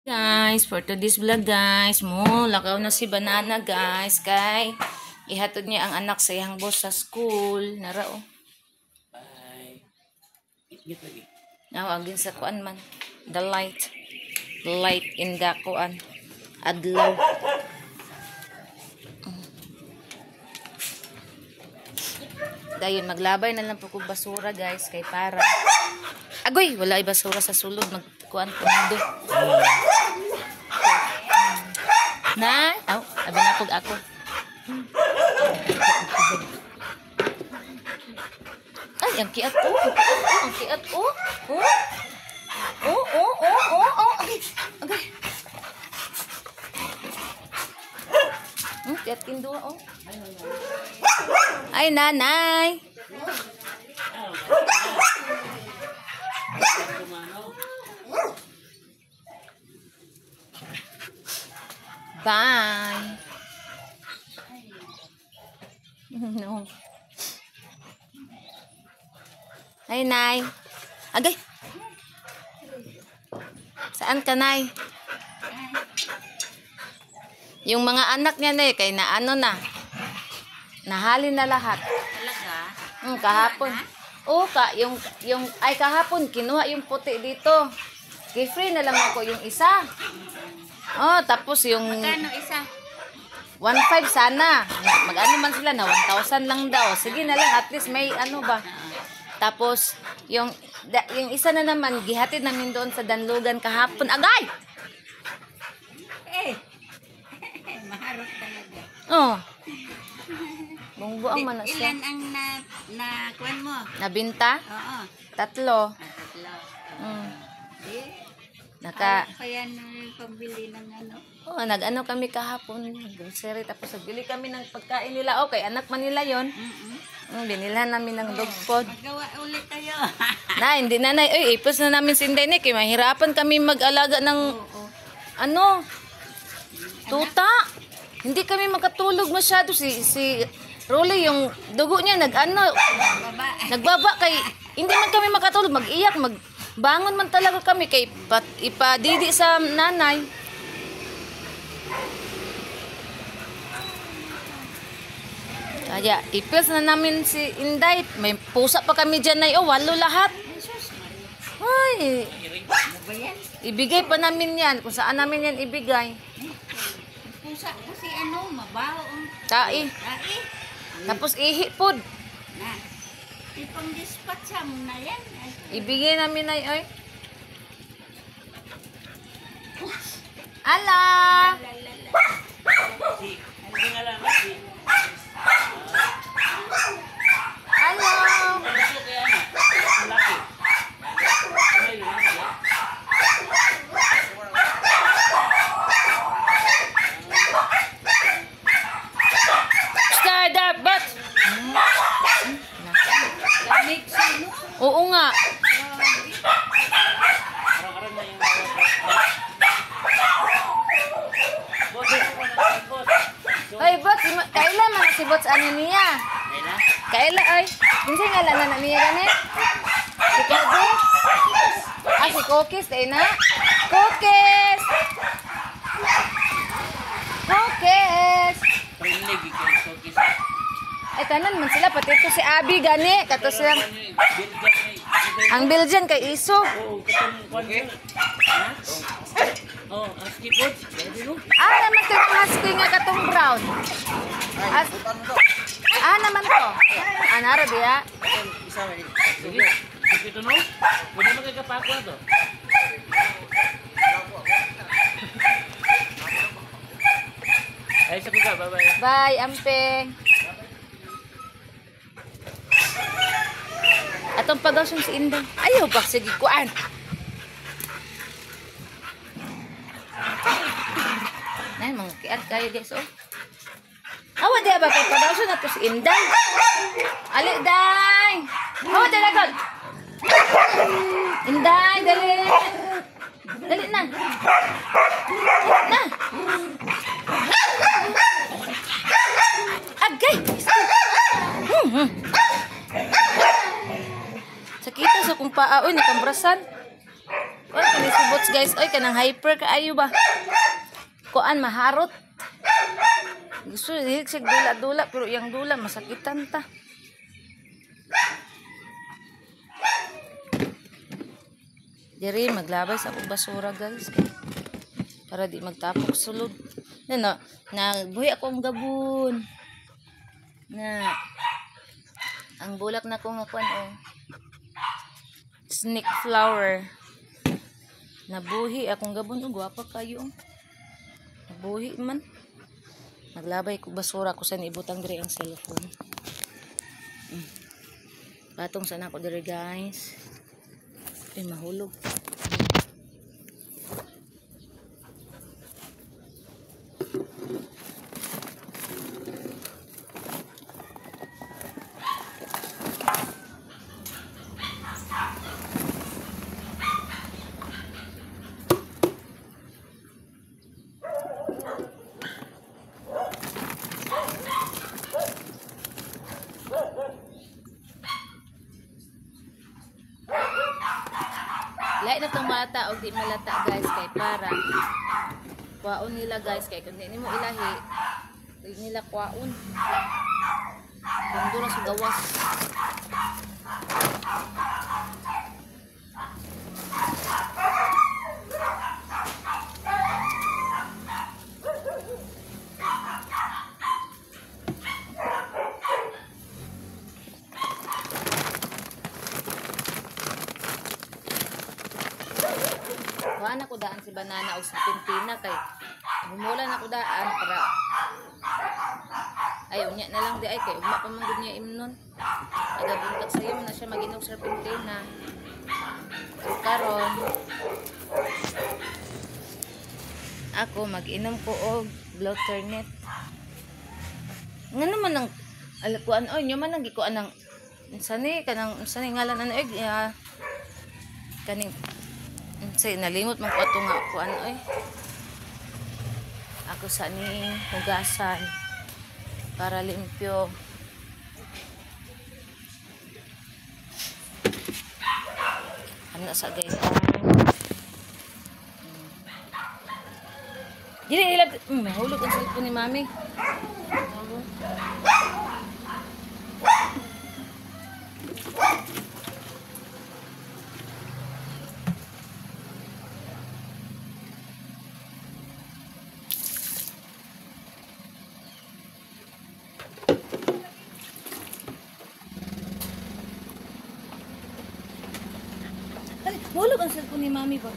Guys, for today's vlog guys, mo lakaw na si Banana guys kay ihatod niya ang anak sa iyang boss sa school. Nara oh. Bye. Ingat lagi. Now agin sa kuan man. The light. The light in the kuan. Adlaw. Dayon maglabay na lang po kog basura guys kay para agoy, wala ay basura sa sulod magkuan pundo. Na, aw, abi na pug ako. Ay, ang kiat oh. Ang kiat oh. Oh. Oh, oh, oh, oh, oh. Agay. Agay. Kiat kindo oh. Ay, nanay. Bye. No. Ay, Nay. Agay. Saan ka, Nay? Yung mga anak niya, Nay, kay na ano na. Nahalin na lahat. Talaga? Kahapon. Oo, ka, yung, ay kahapon, kinuha yung puti dito. Gi-free na lang ako yung isa. Oh, tapos yung Magkano isa? 1.5 sana. Mag-ano man sila na 1,000 lang daw. Sige na lang, at least may ano ba. Tapos yung isa na naman gihatid namin doon sa Danlugan kahapon. Agay! Eh. Maharot talaga. Oh. Bungbuang man na siya. Ilan ang na kuan mo? Nabinta? Oo. Tatlo. Ah, tatlo. Eh, Naka kaya na pambili ng ano. Oh, nag-ano kami kahapon, grocery, tapos nagbili kami ng pagkain nila. Okay, anak man nila 'yon. Binilhan namin ng dog food. Magawa ulit tayo. Na, hindi na, nay. Uy, ipos na namin si Inday, kay mahirapan kami mag-alaga ng ano, tuta. Hindi kami makatulog masyado. Si Rolly, yung dugo niya, nag-ano, nagbaba kay, hindi man kami makatulog, mag-iyak, magbangon man talaga kami kay ipadidi sa nanay. Kaya, ipils na namin si Inday. May pusa pa kami dyan na, oh, 8 lahat. Ay, ibigay pa namin yan. Kung saan namin yan ibigay. Pusa kasi ano, mabaho ang Tai. Tai. Tapos ihi pod. Na. Ipang-dispatch mo na yan. Ibigay namin ay, oy. Ala! Hello! Start up, but... Oo nga. Ay, Bots, kaila man si Bots ano niya? Kaila, ay. Kinsa nga lang na niya gani? Si Kobe? Ah, si Kokis, tayo na. Kokis! Kokis! Ay, tanan man sila. Pati ito si Abby, gani. Kato siya. Ang Belgian kay Iso. Ah, naman ito yung husky nga katong brown. Ah, naman to. Ah, naro diya. Bye, amping. Atong pagason si Inday. Ayaw ba sige kuan. Nay mga kiat kayo guys oh. Awa diya ba kay pagason ato si Inday. Ali day. Awa dali gol. Inday dali. Dali na. Na. Agay. Sakita sa kong paa, oy, nakambrasan. Oy, kani si Bots guys, oy, kanang hyper kaayo ba? Kuan maharot. Gusto hilig siya dula-dula pero iyang dula masakitan ta. Diri maglabay sa akong basura guys para di magtapok sulod. Na nagbuhi ako ang gabon. Na ang bulak na ko nga kuan oh. Snake flower. Nabuhi akong gabon oh, gwapa kayo. Oh. Nabuhi man. Naglabay ko basura ko sa ibutang diri ang cellphone. Patong sana ako diri guys. Ay mahulog. Lain na tong bata og di malata guys kay para kwaon nila guys kay kung di nimo ilahi di nila kwaon. Kung sa gawas. Kuhaan ako daan si banana o sa pintina kay humulan ako daan para ay unya na lang di ay kay ugma pa man gud niya imnon. Agabuntag sayo man na siya maginog sa pintina. So karon ako mag-inom ko og Blotternet. Ngano man ang alakuan oy nyo man ang gikuan ang unsa ni kanang unsa ni ngalan ano oy kaning say nalimot man ko ato nga kuan oy. Ako sa ni hugasan para limpyo. Ano sa guys? Dili nila mahulog ang cellphone ni mami. Mahulog ang cellphone ni mami ba?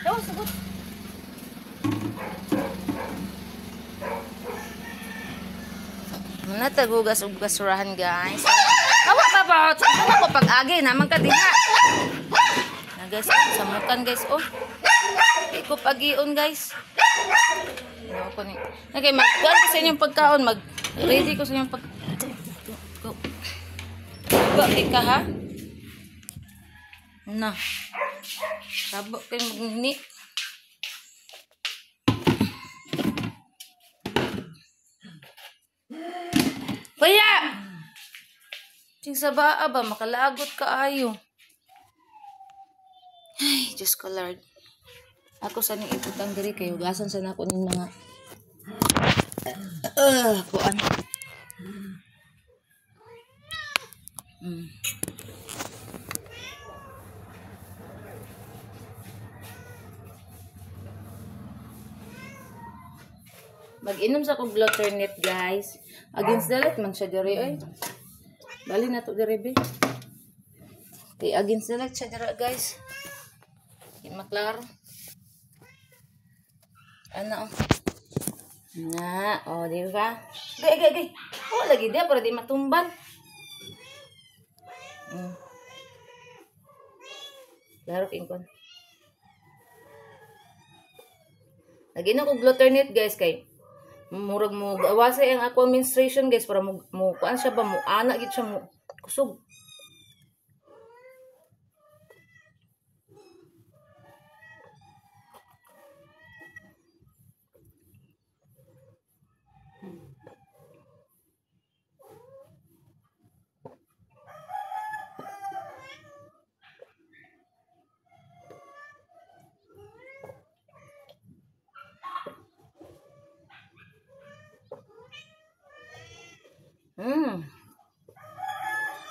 Oh, sagot. Muna tagugas og basurahan guys. Awa pa ba? Ano ko pag-agi naman ka dinha. Na guys, samukan guys oh. Di ko pagion guys. Ano ko ni. Okay, magkuan ko sa inyong pagkaon, mag ready ko sa inyong pag go. Go ka ha. Na. Sabo kay magni. Kuya! Sing sa baa ba makalagot kaayo. Ay, Diyos ko Lord. Ako sa ning ibutang diri kay hugasan sa nako ning mga kuan. Mag-inom sa kong Blotternet guys. Against the light man siya diri oy. Bali na to diri be. Kay against the light siya diri guys. Di maklaro. Ano oh. Na, oh di ba? Gay gay gay. Oh lagi dia para di matumban. Klaro kay kon. Nag-inom kog Blotternet guys kay murag mo gawasay ang ako menstruation guys para mo kuan siya ba mo ana gid siya mo kusog.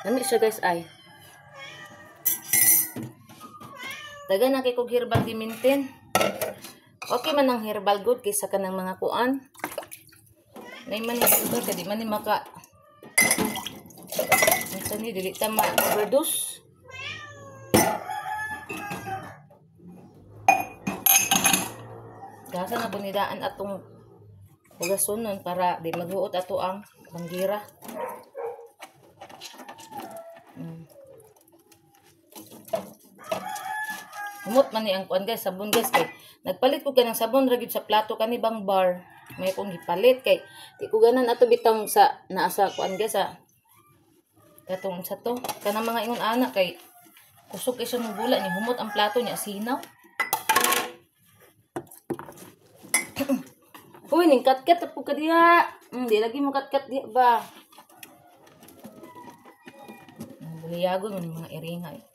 Lami siya guys ay. Daga na kay kog herbal gi-maintain. Okay man ang herbal good kaysa kanang mga kuan. Nay man ni doktor kay di man ni maka unsa ni dili ta ma-overdose. Gasa na po nidaan atong hugason nun para di maghuot ato ang banggira. Humot man ni ang kuan guys, sabon guys kay nagpalit ko kanang sabon ra gyud sa plato kani bang bar. May akong gipalit kay di ko ganan ato bitang sa naa sa kuan guys sa katong sa to kanang mga ingon ana kay kusog kay siya mobula ni humot ang plato niya sinaw. Uy, ning katkat po ka diha. Di lagi mo katkat diha ba? Buliyagon mo mga iringa eh.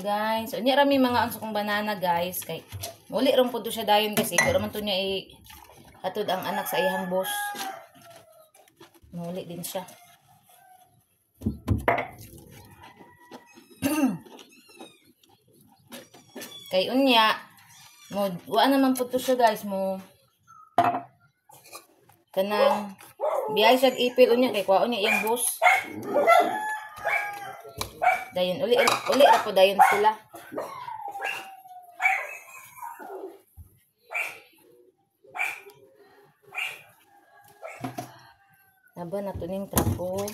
Guys, so unya rami mga unsa kong banana guys kay muli ron pud to siya dayon kasi pero man to niya i hatod ang anak sa iyang boss. Muli din siya. Kay unya mo wa naman pud to siya guys mo kanang biyahe siya ipil unya kay kuwaon niya iyang boss. Dayon uli uli ra po dayon sila. Naba na to ning trapo.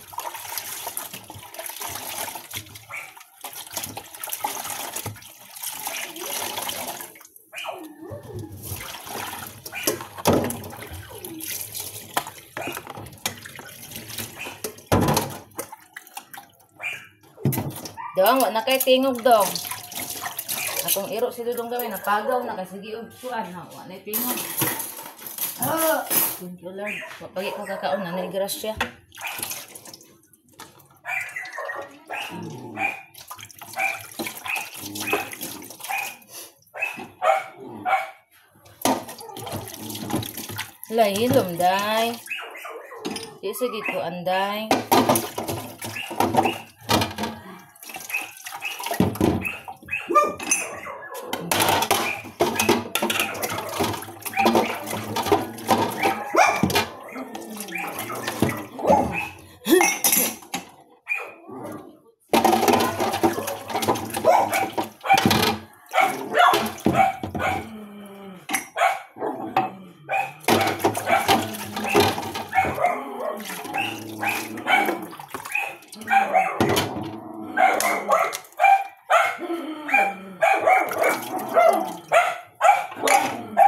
Dong, wa na kay tingog dong. Atong iro si Dudong gawin, napagaw na kasi sige og suan na, wa na tingog. Ah, thank you Lord. Wa pagi ko kakaon na grasya. Lahilom day. Di sige ko anday.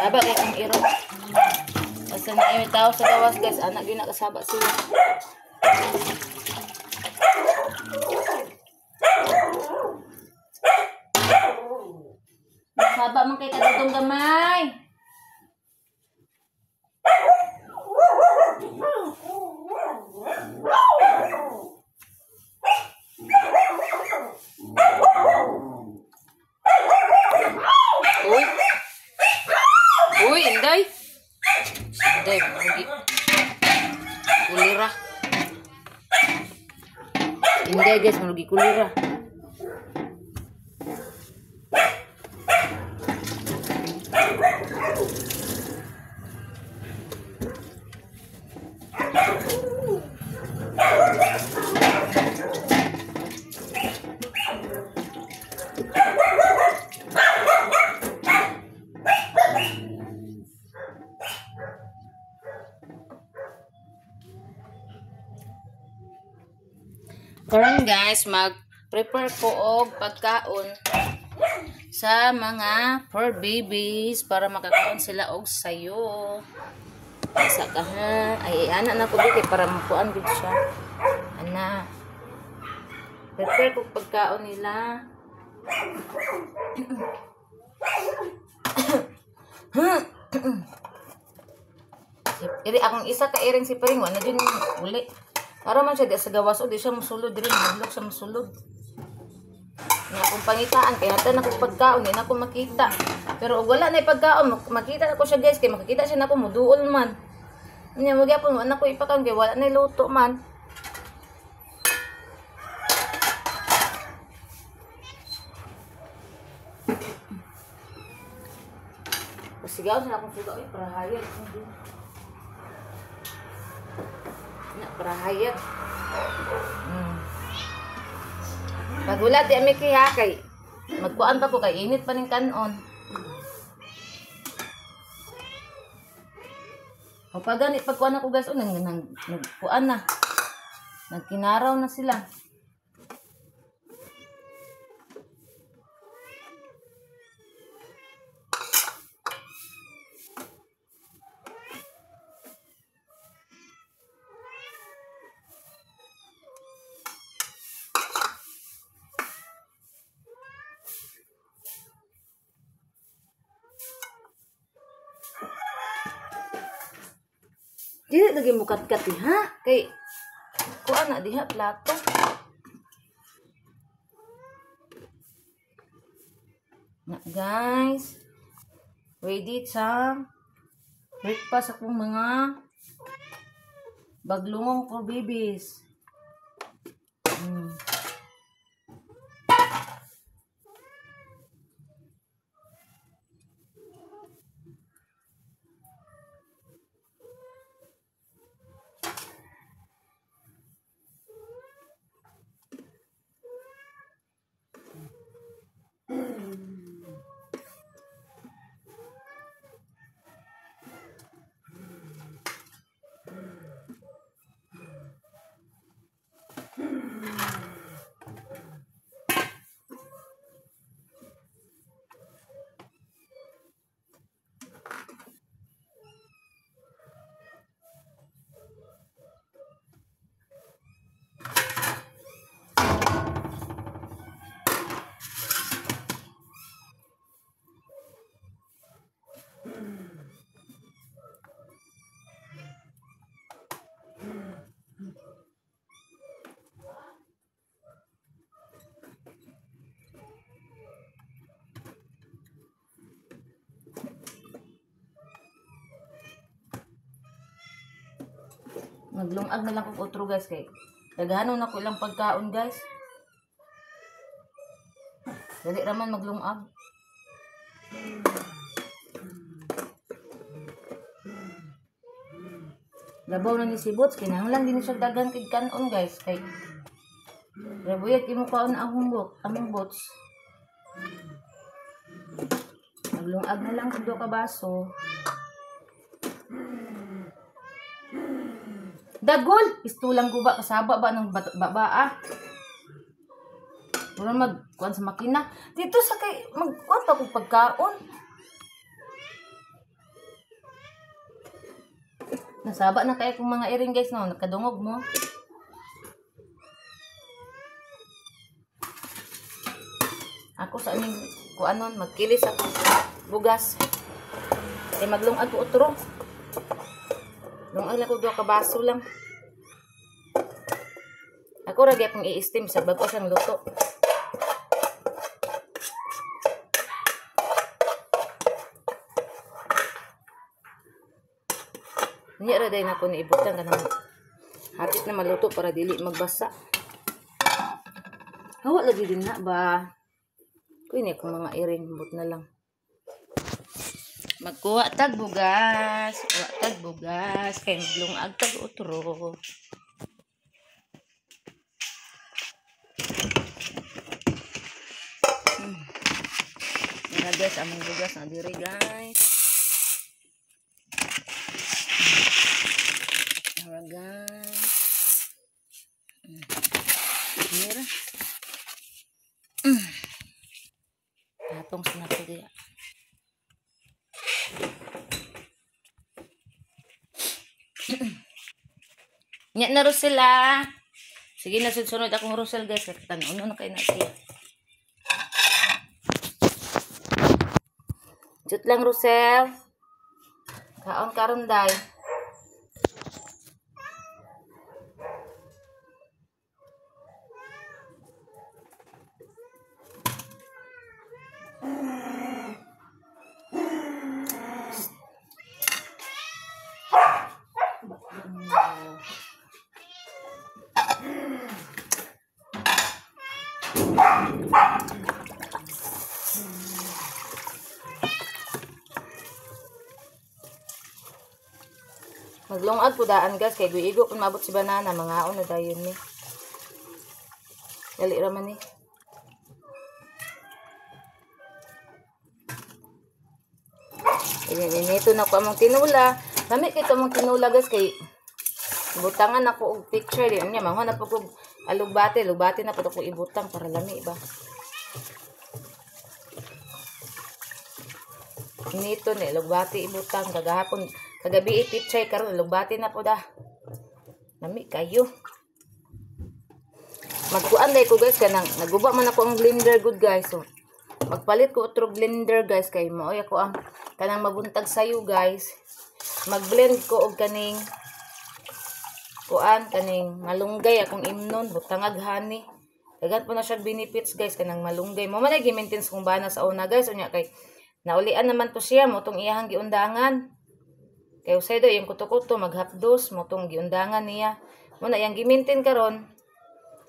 Saba kay kang iro. Basta na may tao sa gawas guys, anak gyud nakasaba sila. Saba man kay kadudong gamay. Uy. Uy, Inday. Inday, marugi. Kulira. Inday, guys, marugi kulira. Karon guys, mag-prepare ko og pagkaon sa mga fur babies para makakaon sila og sayo. Sa ka ha. Ay, ana na ko dito para makuan gud siya. Ana. Prepare ko pagkaon nila. Iri akong isa ka iring si Piring wala jud uli. Para man siya di sa gawas o di siya musulod diri, mahadlok siya musulod. Nga akong pangitaan kay hata na ko pagkaon, di na ko makita. Pero og wala na pagkaon, makita na ko siya guys kay makakita siya nako muduol man. Nya mo gyapon wala na ko ipakaon kay wala na luto man. Pasigaw sa akong suga oy para hayag. Na para hayag. Pag wala di ami kay ha kay magkuan pa ko kay init pa ning kanon. O pag gani pagkuan ako guys, oh, nagkuan na. Nagkinaraw na sila. Dili lagi mukat-kat diha kay kuan na diha plato. Na guys, ready sa breakfast akong mga baglungong for babies. Maglungag na lang kog otro guys kay daghanon na ko ilang pagkaon guys. Dali ra man maglungag. Labaw na ni si Boots, kinahanglan din siya daghan kay kanon guys kay rabuyat imo kaon ang humbok, among Boots. Maglungag na lang kog duha ka baso. Dagol! Pistulang guba, kasaba ba ng baba ah? Wala magkuan sa makina. Dito sa kay, magkuan pa kong pagkaon. Nasaba na kayo kong mga iring guys, no? Nakadungog mo. Ako sa aming kuanon, magkilis ako bugas. Kaya maglungag ko otro. Lungag lang ko duha ka baso lang. Ako ra gyapon i-steam sa bag-o siyang luto. Unya ra day nako niibutang kanang hapit na maluto para dili magbasa. Hawa lagi din na ba. Kuy ni akong mga iring but na lang. Magkuha tag bugas, kuha tag bugas kay maglungag tag otro. Mira guys, among bugas na diri guys. Mira guys. Mira. Hatong sa nato diya. Nya na Rosel ah. Sige na sunod akong Rosel guys. Tanon na kayo na siya. Jut lang Rosel. Kaon karon day. Maglungag po daan guys kay guigo kung mabot si banana mangaon na dayon ni. Dali ra man ni. Ito na ko among tinula. Lami kay among tinula guys kay butangan ako og picture din niya manghon na po og alugbate, lugbate na po ako ibutang para lami ba. Nito ni alugbate ibutang kagahapon. Kagabi ipichay karon lugbati na po da. Lami kayo. Magkuan day ko guys kanang naguba man ako ang blender good guys. So magpalit ko otro blender guys kay maoy ako ang kanang mabuntag sayo guys. Magblend ko og kaning kuan kaning malunggay akong imnon butangag honey. Daghan po na siya benefits guys kanang malunggay. Mo man ay gi-maintain kung bana sa una guys unya kay naulian naman to siya mo tong iyahang giundangan. Kay usay daw iyang kuto-kuto maghapdos mo tong giundangan niya. Muna iyang gi-maintain karon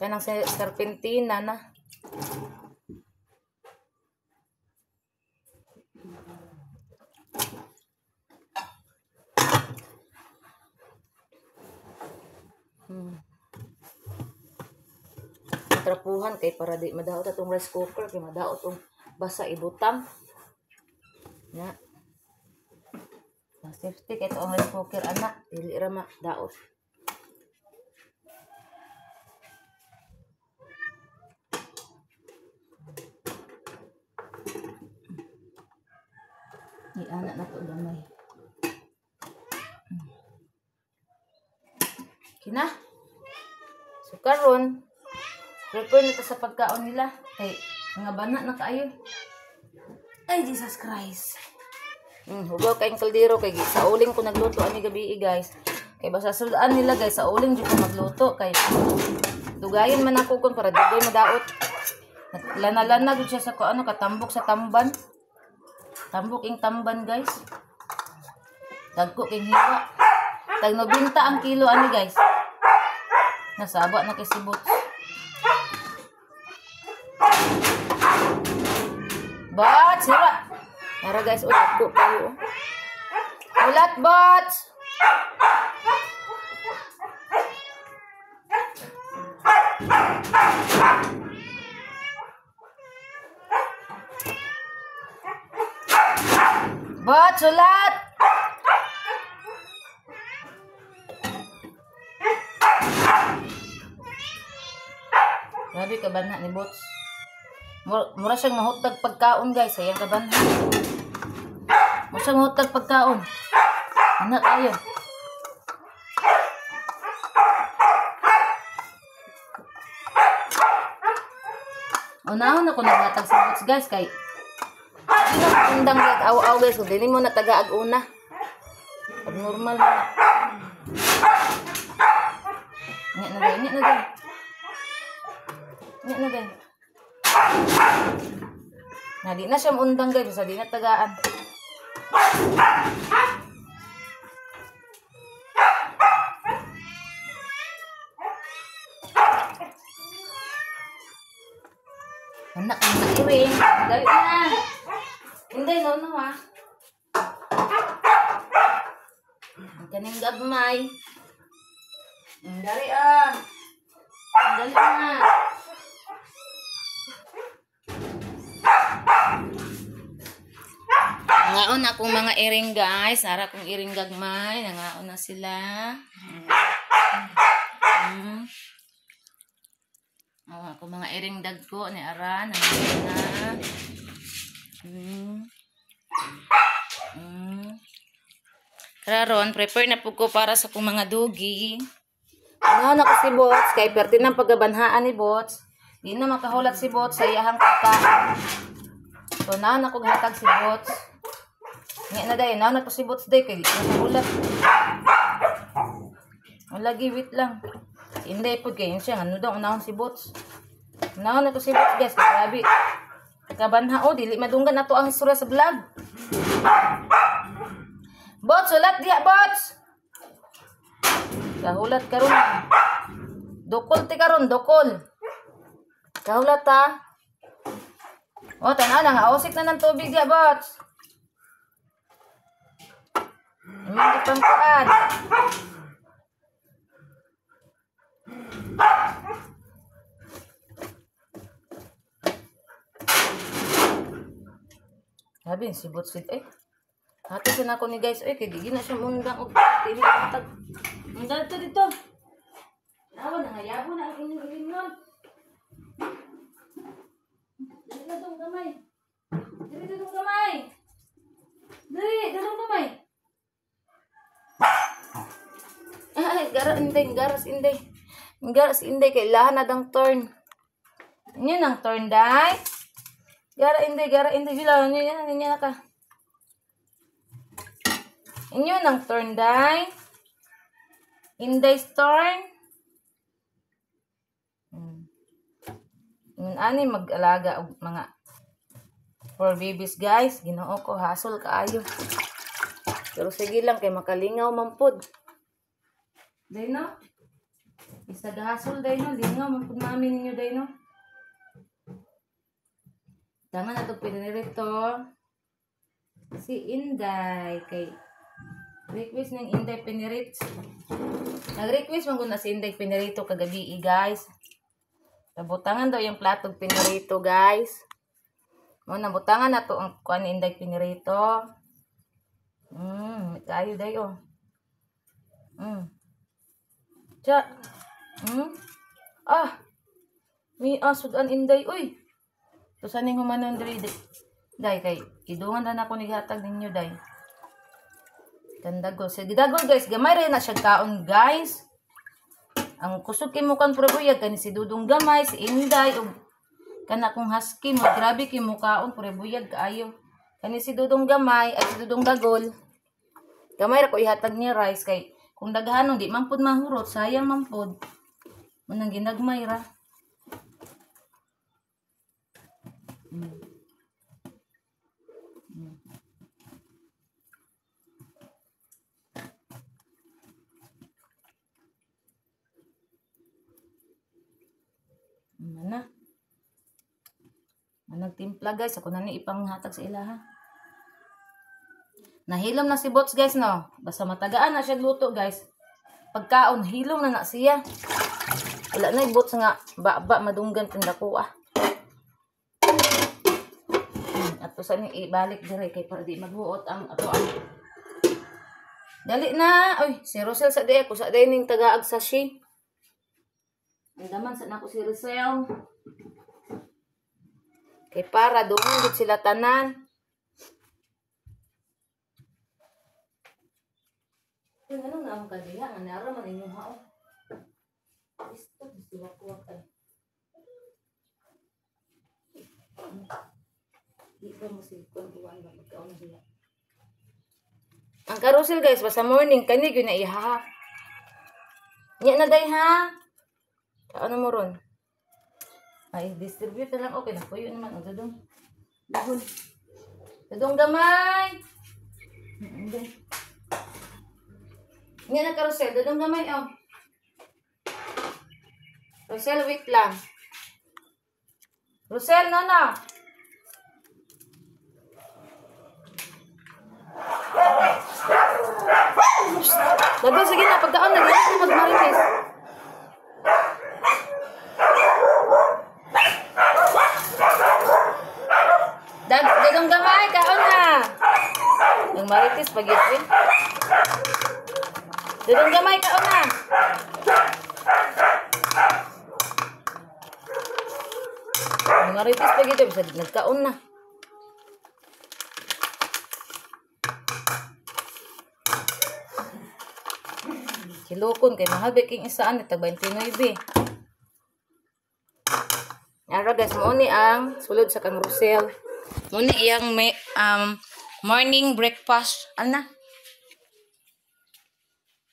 kanang serpentina na. Trapuhan kay para di madaot atong rice cooker kay madaot tong basa ibutang. Na. Safety kay itong rice cooker anak dili ra madaot. Iana na to gamay. Kina. So karon prepare na ta sa pagkaon nila kay mga bana na kaayo. Ay Jesus Christ. Hugaw kayong kaldero kay sa uling ko nagluto ani gabi guys. Kay basta sudan nila guys sa uling jud ko magluto kay dugayon man ako kon para dugay madaot. Lana-lana gud siya sa ko ano katambok sa tamban. Tambok ing tamban guys. Dagko king hiwa. Tag 90 ang kilo ani guys. Nasaba na kay sibot. Bot, sira. Nara guys, ulat ko kayo. Ulat, bot! Bot, sulat! Grabe ka banha ni Bots. Mura siyang mahutag pagkaon guys. Ayan ka banha. Mura siyang mahutag pagkaon. Anak tayo. Unahon ako naghatag sa Bots guys. Kay undang aw-aw guys. Kung dili mo na taga-ag una. Abnormal na. Nga na guys. Nga na guys. Nga na guys. Na di na siya undang guys, sa di na tagaan. Anak, anak iwing. Dali na. Hindi, no, no, ha. Ang kaning gagmay. Dali, ah. Dali na. Nangaon akong mga iring guys. Nara akong iring gagmay. Nangaon na sila. Oh, ako mga iring dagko ni Ara. Nangaon na. Karon, prepare na po ko para sa kong mga dugi. Ano na ko si Bots, kay perti ng pagabanhaan ni Bots. Di na makahulat si Bots sa iyahang kaka. So, na ko hatag si Bots. Nga na day, na ko si Bots day, kay di na makahulat. Wala, wait lang. Si Inday po, kay yun siya, ano daw, unahon si Bots. Unahon na ko si Bots, guys, kay grabe. Kabanha, oh, dili madunggan na to ang istorya sa vlog. Bots, ulat diha, Bots! Kahulat karon. Dukol ti karon, dukol. Kahulat ta. O, tanaw na nga, ausik na ng tubig diha, Bots. Imong gipangkuan. Sabi, si Bots, eh. Hati na ako ni guys, oy, kay di na siya mundang og dili matag. Mundang to dito. Awa na ngayabo na ang inyong ilimnon. Dili na dong gamay. Dili na dong gamay. Dili, dong gamay. Ay, gara inday, garas inday. Garas inday kay lahan na dang turn. Inyo nang turn day. Gara inday, sila niya niya na ka. Inyo nang turn, day. Inday's turn. Ingon ani mag-alaga og mga 4 babies, guys. Ginoo ko, hasol kaayo. Pero sige lang kay makalingaw man pod. Day no? Isa gahasol day no, lingaw man pod mami ninyo day no. Tama na to pinirito. Si Inday kay request ng Inday Pinirit. Nag-request man na si Inday Pinirito kagabi, guys. Nabutangan daw yung platog pinirito, guys. Mo nabutangan na to ang kuan ni Inday Pinirito. Kayo day oh. Tsa. Ah. Mi asudan Inday, uy. To saning humanon diri day kay idungan na nako nighatag ninyo day. Kandagol. Sige, dagol guys. Gamay rin na siya kaon guys. Ang kusog kay mukan prebuyag. Kani si Dudong gamay, si Inday, o kana kong husky mo. Grabe kay mukaon prebuyag kaayo. Kani si Dudong gamay, ay si Dudong dagol. Gamay ra ko ihatag niya rice kay kung daghanon di man pud mahurot, sayang man pud. Manang ginagmay ra. Mana? Nagtimpla guys, ako na ni ipanghatag sa ilaha. Nahilom na si Bots guys no. Basta matagaan na siya luto guys. Pagkaon hilom na na siya. Wala na Bots nga ba madunggan tinda ko ah. Ato sa ni ibalik dire kay para di maghuot ang ato ang. Dali na. Oy, si Rosel sa di ako sa di ning tagaag sa shi. Andaman sa nako si Rosel. Kay para dungan gid sila tanan. Uy, ano na ang kadiya nga nara man inyong hao. Isto siwak-wak ay. Di ba mo silikon buwan ba magkaon siya. Ang karusel guys basta morning kani gyud na iha. Nya na day ha. Ano mo ron? Ay, distribute na lang. Okay na. Puyo naman. Ang dadong. Dahon. Dadong gamay. Hindi. Hindi na karusel. Dadong gamay, oh. Rosel, wait lang. Rosel, no, no. Dadong, sige na. Pagkaon na. Hindi na magmarites. Dadong gamay, kaon na. Yung marites pag yun. Dadong gamay, kaon na. Yung marites pag yun, bisa nagkaon na. Hilukon kay mahal ba king isaan tag 29. Ara guys, mao ni ang sulod sa kang Rosel. Mao ni iyang may, morning breakfast. Ana.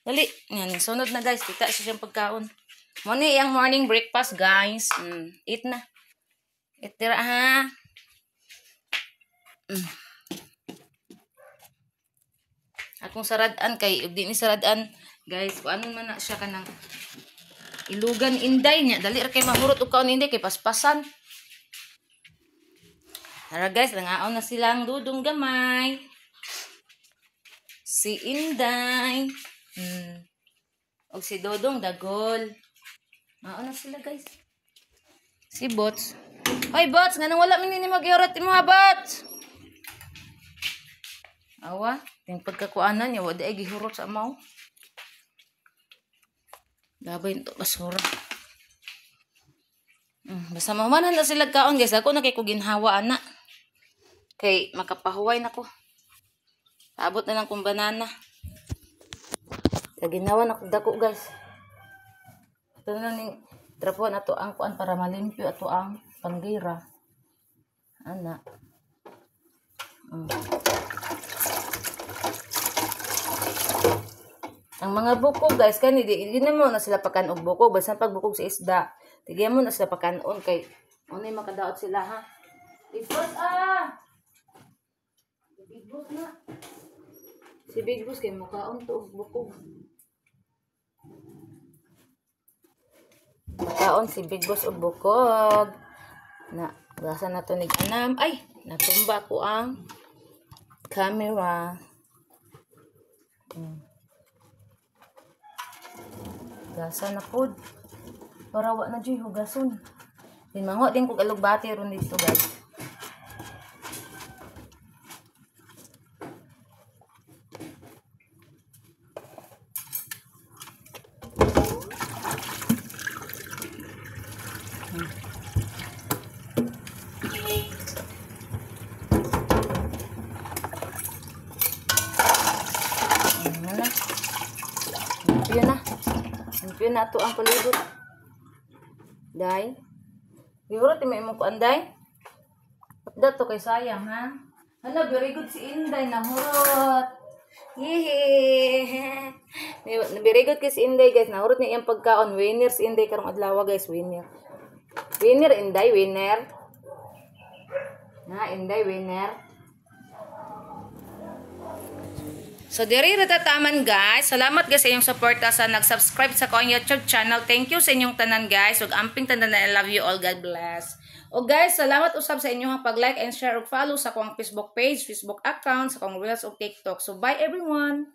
Dali, yan sunod na guys, kita siya siyang pagkaon. Mao ni iyang morning breakfast guys. Eat na. Eat dira ha. Akong saradan kay ug di ni saradan guys, kung ano man na siya kanang ilugan Inday niya. Dali ra kay mahurot og kaon Inday kay paspasan. Tara guys, nangaon na silang dudong gamay. Si Inday. Og si Dodong dagol. Ngaon na sila guys. Si Bots. Hoy Bots, nganong wala man ni magyurot imo ha Bots? Awa, ting pagkakuanan niya, wala ay gihurot sa amaw. Gabay to basura. Basta mahumanan na sila kaon guys. Ako na kay ko ginhawa ana. Kay makapahuway na ko. Abot na lang kong banana. Kay ginawa na ko dako guys. Ito na lang ning trapuan ato ang kuan para malimpyo ato ang panggira. Ana. Ang mga bukog guys kani di na mo na sila pakan og bukog basta pagbukog sa isda. Tigyan mo na sila pakanon kay unay makadaot sila ha. Big Boss ah. Si Big Boss na. Si Big Boss kay mukaon to og bukog. Mukaon si Big Boss og bukog. Na gasa na to ni anam. Ay, natumba ko ang camera. Gasa na pod. Para wa na jud hugason. Din mango din kog alugbati ron dito guys. Ano na? Limpyo na. Limpyo na ato ang palibot. Day. Gihurot may imong kuan day. Pagda to kay sayang ha. Hala, very good si Inday nahurot. Yehey. Very good kay si Inday guys. Nahurot niya iyang pagkaon. Winner si Inday karong adlaw guys, winner. Winner Inday, winner. Na Inday winner. So, diri ra tataman guys. Salamat guys sa inyong suporta sa nag-subscribe sa akong YouTube channel. Thank you sa inyong tanan guys. Ug amping tanan, I love you all. God bless. O guys, salamat usab sa inyong pag-like and share ug follow sa akong Facebook page, Facebook account, sa akong Reels ug TikTok. So, bye everyone!